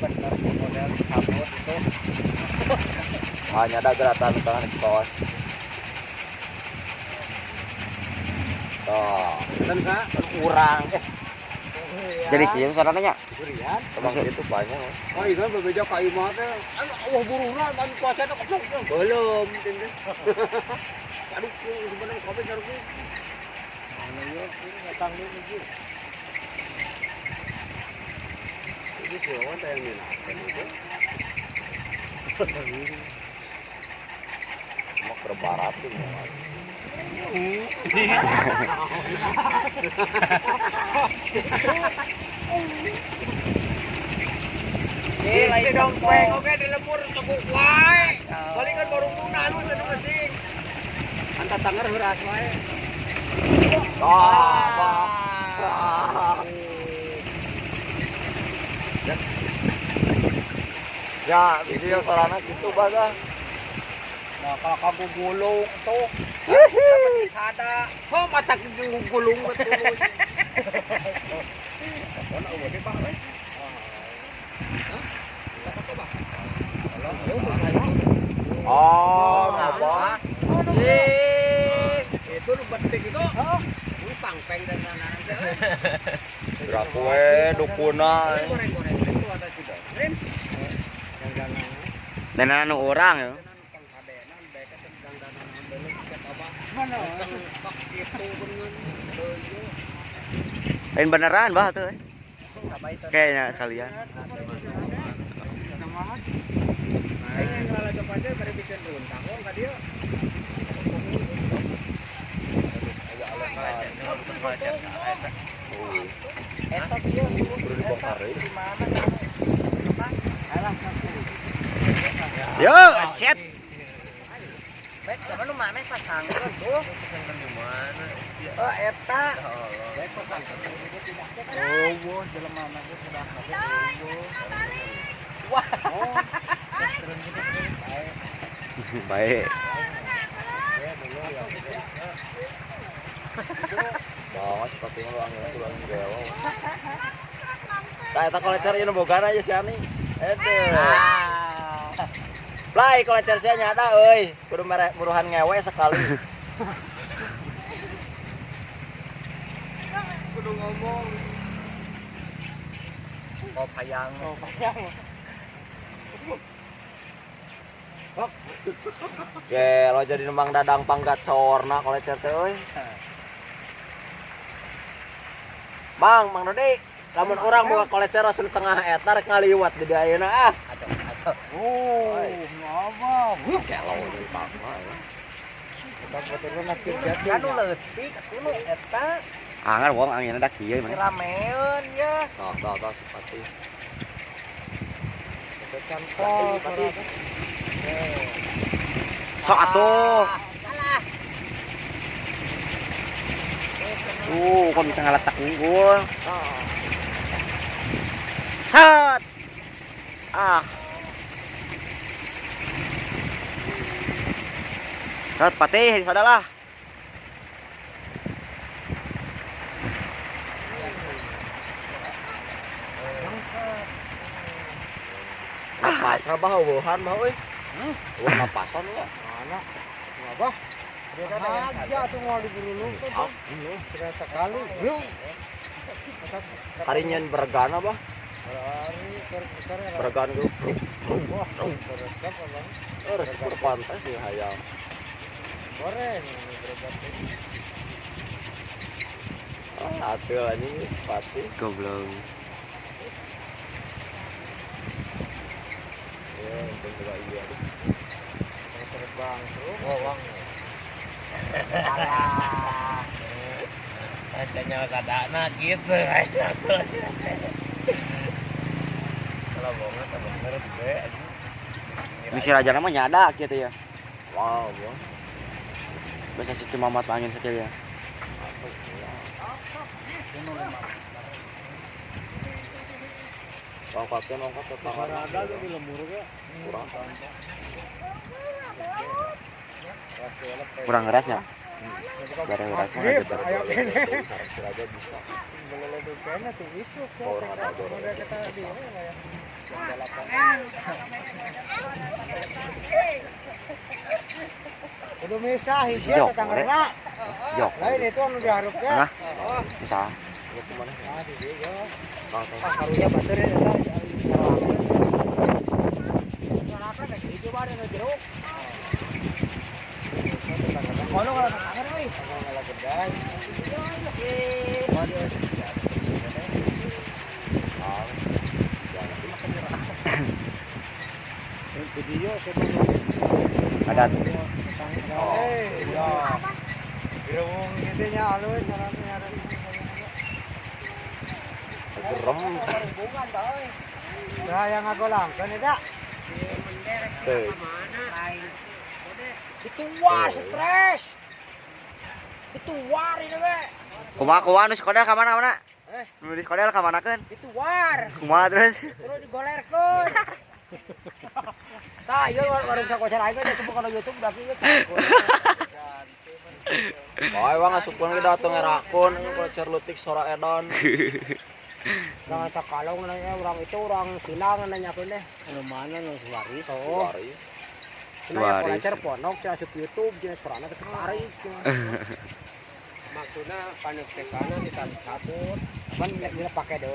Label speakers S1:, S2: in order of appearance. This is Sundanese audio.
S1: Bener sih model cabut itu.
S2: Hanya ada geratan tangan si kawas. Tuh,
S3: Kan kak?
S2: urang.
S4: Jadi kieu sarana nya.
S3: Durian.
S2: Emang itu banyak.
S3: Oh iya bebeja ka imah teh. Anu Allah buruhna ban puasana keplok. Belum teh. Aduh, sebenarnya kopi sarung.
S1: Anu ieu ini ngetang deui hiji.
S3: Ini si Wawan teh yang minat.
S2: Cuma ke barat tuh.
S1: Eh, lain
S3: Dompeng oke di lembur teguk wae. Palingan baru muna anu cenah mesing. Anta tanger heuras wae.
S2: Ah, ya, video sarana gitu baga.
S1: Nah, kalau kamu gulung tuh, terus disada.
S3: Oh, mata gulung betul. Ono eueuh ge Pak we.
S2: Oh, apa?
S3: Itu nu betik itu. Ini pangpeng dan nanan teh.
S2: Gerak we dukuna.
S3: Goreng-goreng itu ada si Botrin.
S4: Dan anu urang ya. Lain beneran bah tuh. Kayaknya sekalian.
S3: Aing yang ngelalajok aja bari bikin runtah oh ka dieu.
S1: Eta kieu
S2: Kudu dibongkar deui.
S1: di mana sama?
S4: Yo, set.
S1: Baik, sama nu maneh pasangkeun tuh. Oh, eta. Baik pasangkeun.
S3: Oh, wah jelema mah ge udah
S1: Wah.
S4: Baik.
S2: Bawa sepatu lu angin tuh angin gewa. Nah, eta kolecer ieu nu bogana ieu si Ani. Ede. Play kolecer sia nyada euy. Kudu mere muruhan ngewe sekali.
S3: Kudu ngomong.
S1: Oh, payang. Oh, payang.
S2: Gelo jadi nembang dadang panggacorna kolecer teh euy. Mang, Mang Dodi, lamun urang boga kolecer langsung tengah eta rek ngaliwat di dieu ayeuna ah.
S1: Aduh, aduh.
S3: Oh, ngapa?
S2: Gelo deui tama ya.
S1: Anu leutik atuh nu eta.
S4: Angar wong anginna da kieu mah.
S1: Rameun ya.
S2: Tuh, tuh, tuh si Pati.
S1: Contoh.
S2: Pati.
S4: Sok atuh.
S1: Salah.
S4: Tuh, kok bisa ngaletak unggul. Set. Ah. Set Patih, sadalah.
S2: Napas bah eueuhan bah euy. Eueuh napasan ya.
S3: Mana? Ngapa? Aja tuh mau diburu tuh. Sekali.
S2: Karinyen bergana bah. Bergana tuh.
S3: Wah, resep abang.
S2: Oh, resep pantas sih hayang.
S3: Goreng ini berobat.
S2: Ah, atuh anjing sepatu.
S4: Goblok.
S2: Ya, untung juga iya.
S3: Terbang terus.
S1: Wong. Alah.
S5: Adanya sadana gitu. Kalau bohongnya tambah bener gue.
S4: Misi raja nama nyada gitu ya.
S2: Wow, wow.
S4: Bisa si Mamat angin saja ya.
S2: Ongkatnya ongkat tetangga.
S3: Ada di lembur ge.
S2: Kurang.
S4: Kurang keras ya. Bareng beras mah aja bareng.
S1: Ayo kene.
S2: Aja bisa.
S1: Beleledu kene tuh isuk ya.
S2: Orang ada dorong.
S1: Udah kita di ini lah ya. Jam 8. Kudu misah hiji
S4: Jok,
S1: tetanggerna.
S4: Jok.
S1: Lain itu anu diharupnya.
S4: Hah? Bisa.
S2: Lu kemana?
S1: Ah, di dieu yo.
S2: Langsung.
S1: Ah, karunya batur eta. Sorakan rek hiji bae nu jeruk. Kalau kalau tetangger euy. Kalau gedai. Video
S4: Adat.
S1: Oh, iya. Gerung gitu nya alus caranya
S2: Gerem.
S1: Nah, yang ngagolangkeun eta.
S2: Teu.
S1: Itu war stres. Itu war ini we.
S4: Kumaha kumaha nu sekolah ka mana mana?
S1: Eh.
S4: Nu di sekolah ka mana keun?
S1: Itu war.
S4: Kumaha terus?
S1: Terus digolerkeun. Tah, ieu warung sakocer aing teh sebut kana YouTube da ieu.
S2: Bae wah ngasupkeun ge dateng erakun kolecer leutik sora edon.
S1: Jangan cakalong nanya orang itu orang silang nanya teh. Anu mana nu Suwaris. Oh.
S2: Waris.
S1: Cenah ya
S4: Suwaris.
S1: kolecer ponok cenah asup YouTube cenah sorana teh ketarik cenah.
S3: Maksudna panek tekana ditarik cabut.
S1: Pan dia pake deui.